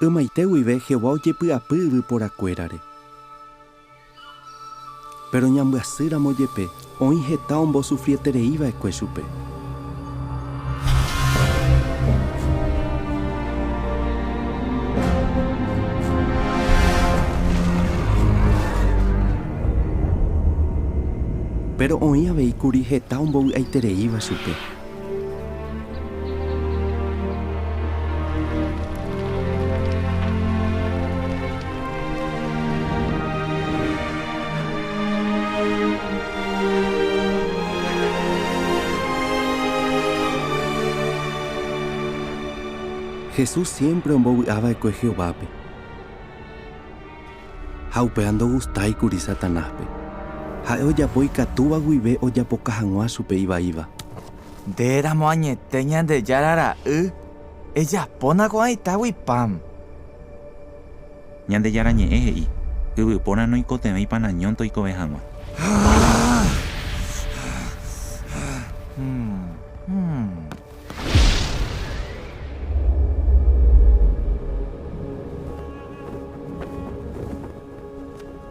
Ymaite guive Jehová ojepy'apy yvyporakuérare. Péro ñambyasýramo jepe, oĩ heta ombosufrieterei va'ekue chupe. Péro oĩ avei kuri heta ombovy'aitereíva chupe. Jesús siémpre ombovy'a va'ekue Jehovápe. Ha upéva ndogustái kuri Satanáspe. Ha'e ojapo ikatúva guive ojapoka hag̃ua chupe ivaíva. Nde ramo añete Ñandejára Ra'y, ejapóna ko'ã itágui pan. Ñandejára Ñe'ẽ he'i, Yvypóra noikotevẽi pan añónte oikove hag̃ua.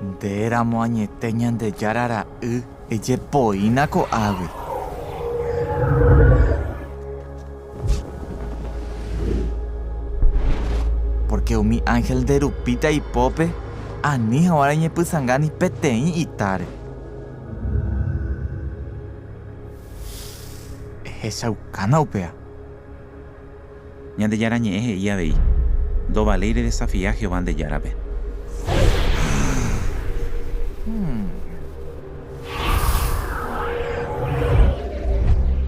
Nde ramo añete Ñandejára Ra'y, ejepoína ko'águi. Pórke umi ánhel nde rupíta ipópe, ani hag̃ua reñepysãnga ni peteĩ itáre. Ehechaukána upéva. Ñandejára Ñe'ẽ he'i avei, Ndovaléi redesafia Jehová nde Járape.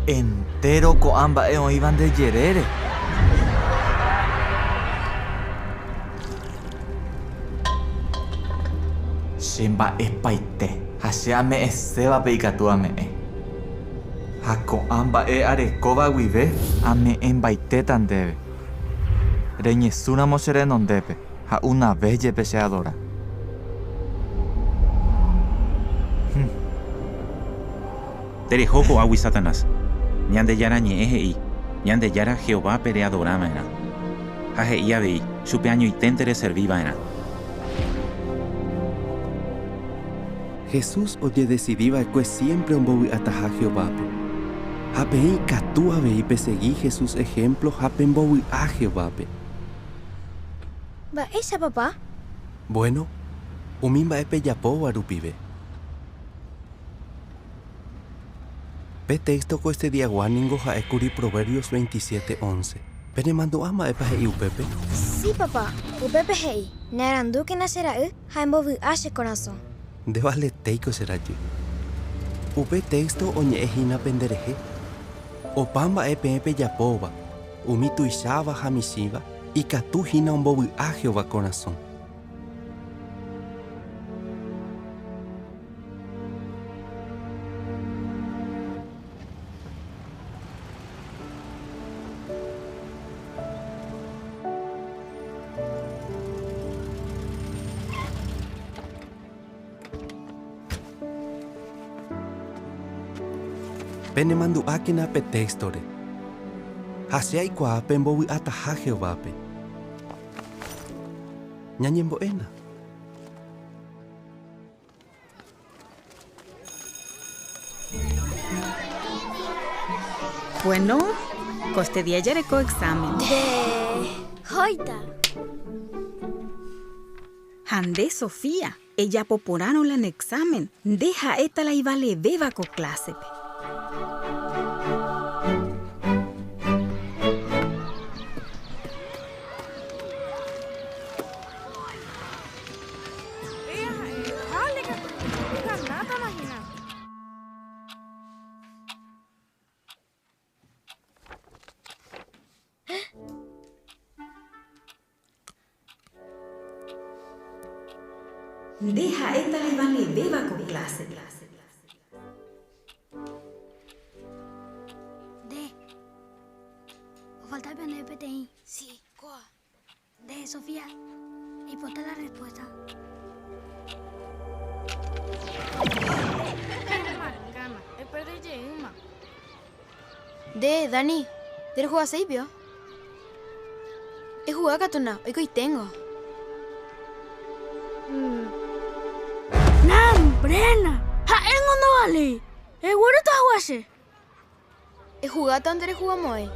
Entéro ko'ã mba'e oĩva nde jerére. Che mba'epaite ha che ame'ẽsévape ikatu ame'ẽ. Ha ko'ã mba'e arekóva guive ame'ẽmbaitéta ndéve. Reñesũramo che renondépe ha una ves jepe che adora. Tereho ko'águi Satanás. Ñandejára Ñe'ẽ he'i, Ñandejára Jehovápe readora va'erã. Ha he'i avei, Chupe añoiténte reservi va'erã. Jesús ojedesidi va'ekue siémpre ombovy'ataha Jehovápe. Ha peẽ ikatu avei pesegi Jesús ehémplo ha pembovy'a Jehovápe. Mba'éicha papa? Vuéno, umi mba'e pejapóva rupive. Pe téxto koestediagua ningo ha'ékuri Proverbios 27, 11. Penemandu'a mba'épa he'i upépe? Si papa, upépe he'i, Nearandúkena che ra'y ha embovy'a che korasõ. Ndevaletéiko che rajy. Upe téxto oñe'ẽ hína penderehe. Opa mba'e peẽ pejapóva, umi tuicháva ha michĩva, ikatu hína ombovy'a Jehová korasõ. Penemandu'ákena pe téxtore, ha che aikuaa pembovy'ataha Jehovápe. Ñañembo'éna. Bueno, kostedia jareko examen. Nde hóita. Ha nde, Sofía, ejapo porãrõ la ne examen, nde ha'éta la ivalevéva ko klásepe. Nde ha'éta la ivalevéva ko klásepe. Nde. Ofalta ñandéve peteĩ. Sí, kóa. Nde, Sofía, eipota la respuesta. Nde, Dani, nderejugaséi pio? Ehuga katuna, oikoiténgo. Nambrena! Ha'éngo ndovaléi. Eguerúta hag̃ua che. Ehugáta nderehugamo'ãi.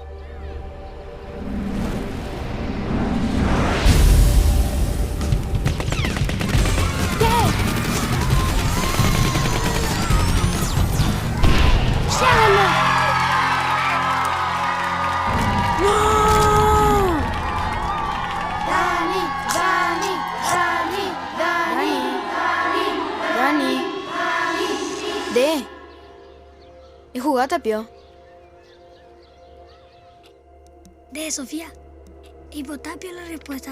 Che agana! No! Dani, Dani, Dani, Dani, Dani, Nde. Ehugáta pio. Nde, Sofía, eipota pio la respuesta.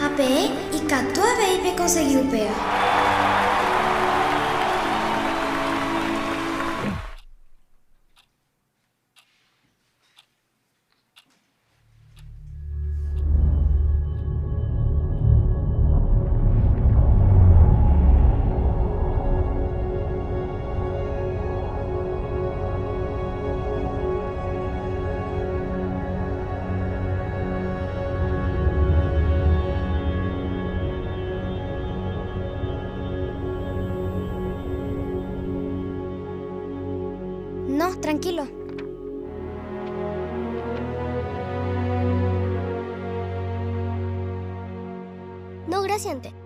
Ha peẽ ikatu avei pekonsegi upéva. No, tranquilo. No, gracias.